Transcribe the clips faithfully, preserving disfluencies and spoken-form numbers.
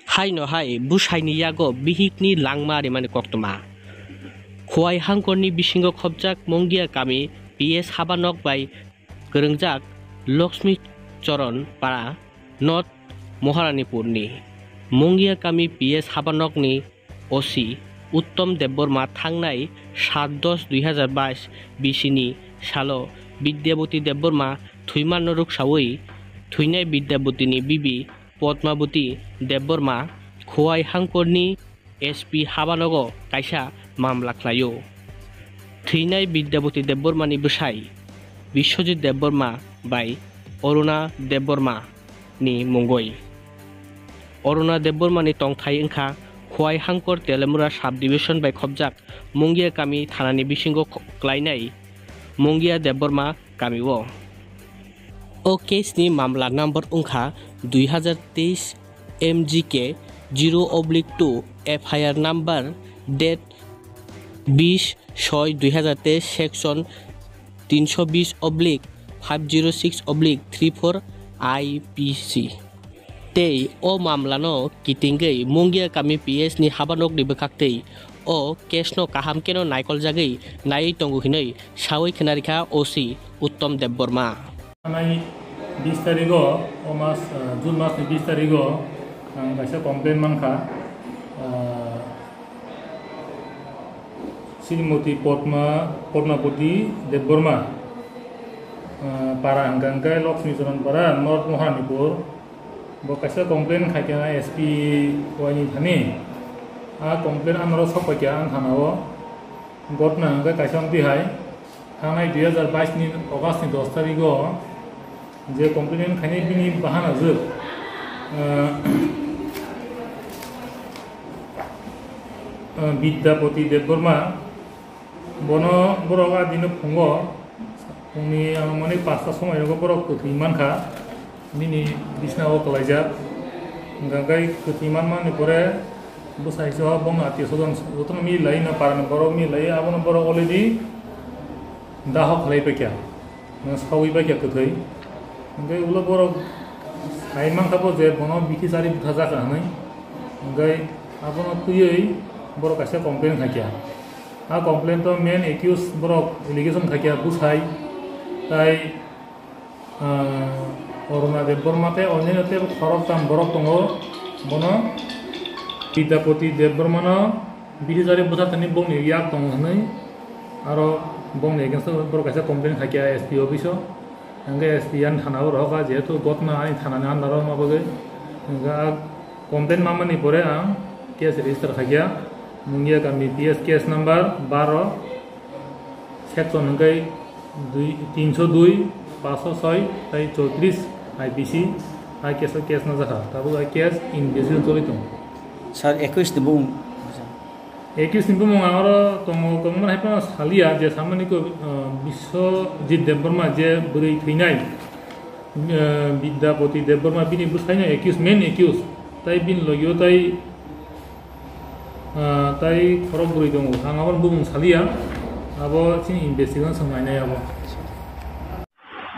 Haino hai bwsaini yago bihikni langma rimani koktwma. Khowai Hangkorni bisingo khopjak Mongia kami P S habanok bai kwrwngjak Lakshmi Charan Para, North Maharanipurni. Mongia kami P S habanokni O C Uttom Debbarma thangnai sat dos dui hazar bais bisini salo Bidyaboti Debbarma thwimano rwksawi thwinai Bidyabotini bibi Padmaboti Debbarma Khowai Hangkorni S P habanogo kaisa mamla khlaio. Thwinai Bidyaboti Debbarmani bwsai Biswajit Debbarma bai Aruna Debbarma ni mungwi. Aruna Debbarmani tongthai wngkha Khowai Hangkor Telemura Sub Division bai khopjak Mungia kami thanani bisingo kho-, klainai Mungia Debbarma kamio. O case ni mamla number wngkha dui hazar teis M G K zero oblique two, F I R number date bis soi dui hazar teis, section tinsho bis oblique five zero six oblique three four I P C. Tei o mamlano kitingwi Mungia kami P S ni habanokni bwkhaktwi o case no kaham keno naikoljagwi naiwi tongo hinwi sawi khwnarikha O C Uttom Debbarma. Thanai bis tarigo, o mas, ah, June mas ni bis tarigo ang kaisa complaint mankha. Ah, Srimoti Padma, Padmapati Debbarma, ah, para hwnkha hwnkhe Lakshmi Charan para, North Maharanipur. Bo kaisa complaint khaikha S P Y ni thani. A complaint anoro sokpaikha ang thanao. Gotna hwnkhe kaisa wngtwi hai. Thangnai dui hazar bais ni August ni dos tarigo je complaint khainai bini bahana jwk, ah, ah, Bidyapati Debbarma, bono borok a dino phungo, phungni, ah, mani pasta somoi rogo borok kwthwi mankha, bini bisna o kwlaijak. Hwnkha khe kwthwi manmani pore bwsai se o bongni atio sodon jotono milai no parani borok milai, abono borok already daho khlai paikha, sawi paikha kwthwi. Hwnkhe ulo borok sai mankha bo je bono bithi chari bwtha jaka hwnwi. Hwnkhe abono twiwi borok kaisa complaint khaikha. A complaint o main accused borok allegation khaikha bwsai, tai Ah, Aruna Debbarma tei onyaino tei khoroktham borok tongo. Bono Bidyapati Debbarmano bithi chari bwthartani bongni yak tongo hwnwi aro bongni against o borok kaisa complaint khaikha S P office o. Hwnkhe S P ani thana o rohorkha, jehetu gotna ani thanani under o wngma bagwi. Hwnkhe a complaint manmani pore ang case register khaikha. Mungia kami P S case number baro. Section hwnkhe dui, tinsho dui, pansho soi tei chowtris I P C, hai case o case no jakha. Tabuk hai case investigation choli tongo. Sir, ekwis ni bumung. Ekwis ni bumung ang oro tongo, kwbangma hai phano saliya je samani ko, uh, Biswajit Debbarma je bwrwi thwinai, uh, Bidyapati Debbarma bini bwsaino accused, main accused. Tai bini logio tai Ah, tai khorok bwrwi tongo. Ang abo bumung saliya. Abo chini investigation swng nainai abo.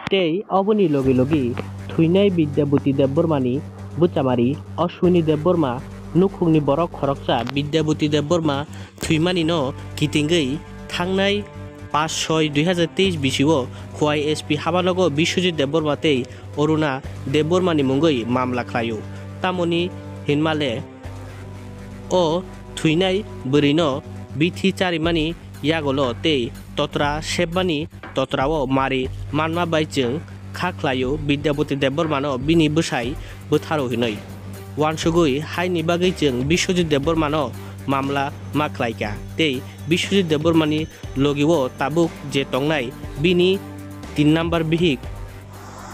Tei oboni logi logi thwinai Bidyabati Debbarmani bwchamari Ashwini Debbarma nukhungni borok khoroksa Bidyabati Debbarma thwimani no kitingwi thangnai pash soi dui hazar teis bisio Khowai S P habanogo Biswajit Debbarma tei Aruna Debbarmani mungwi mamla khlaio. Tamoni hinmale o thwinai bwrwino bithi charimani yagulo tei totra sepmani totrao mari manma bai chwng kha khlaio Bidyabati Debbarmano bini bwsai bwtharo hinwi. Uansugwi haini bagwi chwng Biswajit Debbarmano mamla ma khlaikha tei Biswajit Debbarmani logio tabuk je tongnai bini tin number bihik,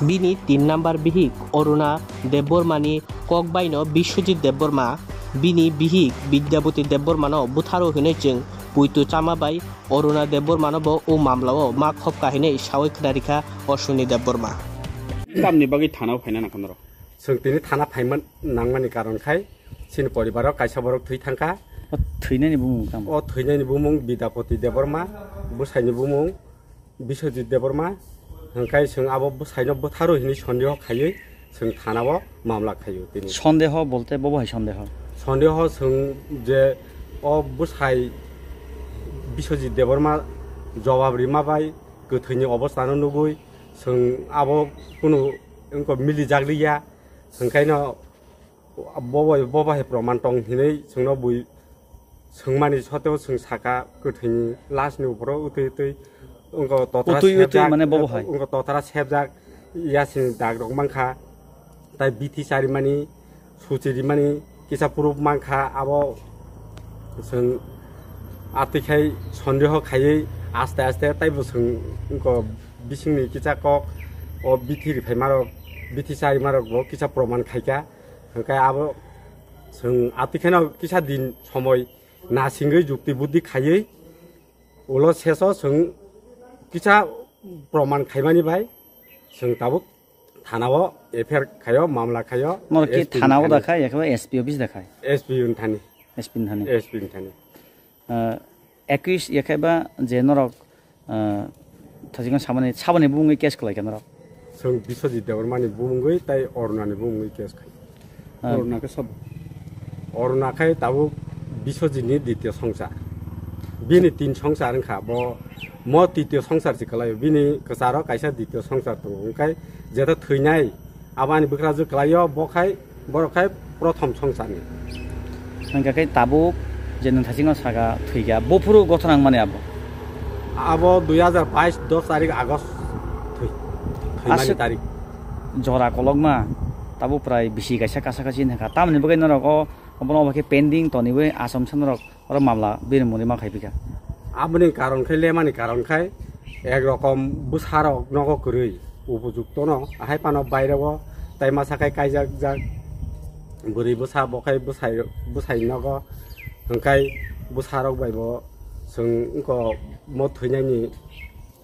bini tin number bihik Aruna Debbarmani kok baino Biswajit Debbarma, bini bihik Bidyabati Debbarmano bwtharo hinwi chwng puitu chama bai Aruna Debbarmano bo o mamlao ma khopka hinwi sawi khwnarikha Ashwini Debbarma. Tamni bagwi thanao phaina nangkha norok? Chwng tini thana phaima nangmani karon khai chini poribaro kaisa borok thwi thangkha. O thwinani bumung tamo? O thwinani bumung Bidyapati Debbarma, bwsaini bumung Biswajit Debbarma, hwnkhe chwng abo bwsaino bwtharo hinwi sondeho khaiwi Chwng thanao mamla khaio tini. Sondeho bolte bobo hai sondeho? Sondeho chwng je o bwsai Biswajit Debbarma jobab rima bai kwthwini obostano nugwi chwng abo kunu wngkha milijak liya, hwnkhaino bobo, bobo hai proman tong hinwi chwngno bui swngmani soteo chwng saka kwthwini last ni uphoro utwi utwi wngkho totra Utwi utwi sepjak, mane bobo hai? Wngkho totra sepjak, yasini dag rok mankha, tai bithi charimani, suchi rimani kisa proof mankha, abo chwng atwi khai sondeho khaiwi aste aste taibo chwng wngkho bisingni kisa kok o bithi riphaima rok, bithi chaima rok bo kisa proman khaikha. Hwnkhe abo chwng atwi kheno kisa din somoi nasingwi jukti buddi khaiwi ulo seso chwng kisa proman khaimani bai chwng tabuk thanao F I R khaio, mamla khaio, Nor ki S P thanao da khai, ekheba S P office da khai? S P wng thani. S P wng thani. S P wng thani. Ah, ekwis ekheba je norok Ah, thajikno sabani, sabani bumungwi case khlai kha norok? Chwng Biswajit Debbarmani bumungwi tai Orunani bumungwi case khai. Ah. Oruna khe sob? Oruna khai tabuk Biswajitni dityo songsar. Bini tin songsar wngkha, bo mo tityo songsar se kwlaio. Bini kwcharo kaisa dityo songsar tongo. Hwnkhe jeto thwinai, abo ani bwkrajwk kwlaio, bo khai Borok khai prothom songsarni. Hwnkha khe tabuk je nwng thachikno saka thwikha, buphuru gothona wngmani abo? Abo dui hajar bais dos tarik August thwi-, thwimani Aswk tarik. Jora kolokma tabuk prai bisi kaisa kasa kasi wngkha. Tamoni bagwi norok o, obono obo khe pending toniwi achomsa norok Oro mamla bini muni ma khai phi kha. Aboni karon khai lemani karon khai ek rokom bwsarok nogo kwrwi upojuktono, ahai phano baireo tai masa khai kaijak jak bwrwi bwsa bo khai bwsai, bwsai nogo hwnkhe bwsarok bai bo chwng wngkho mo thwinani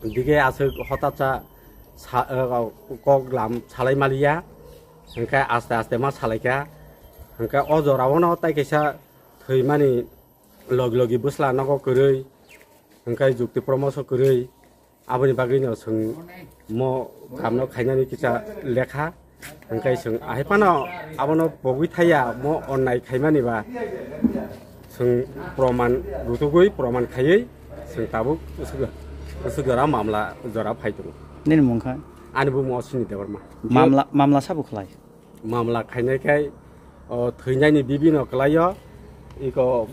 dige aswk hotatsa sa-, kok lam salai maliya hwnkhe aste aste ma salaikha hwnkhe o jorao no tai kaisa thwimani logi logi bwsla nogo kwrwi, hwnkhe jukti promoso kwrwi, aboni bagwino chwng mo kamno khainani kisa lekha, hwnkhe chwng ahai phano abono pogwi thaya mo onnai khaimani ba chwng proman rutugwi, proman khaiwi chwng tabuk usuk, usuk jora mamla jora phai tongo. Nini mung kha? Ani bumung Ashwini Debbarma. Mamla, mamla sabo khlai? Mamla khainai khai, o, thwinaini bibino kwlaio, iko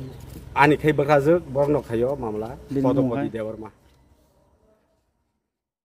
ani khai bwkrajwk, borokno khaio mamla, Bini mung Padopati khai? Debbarma.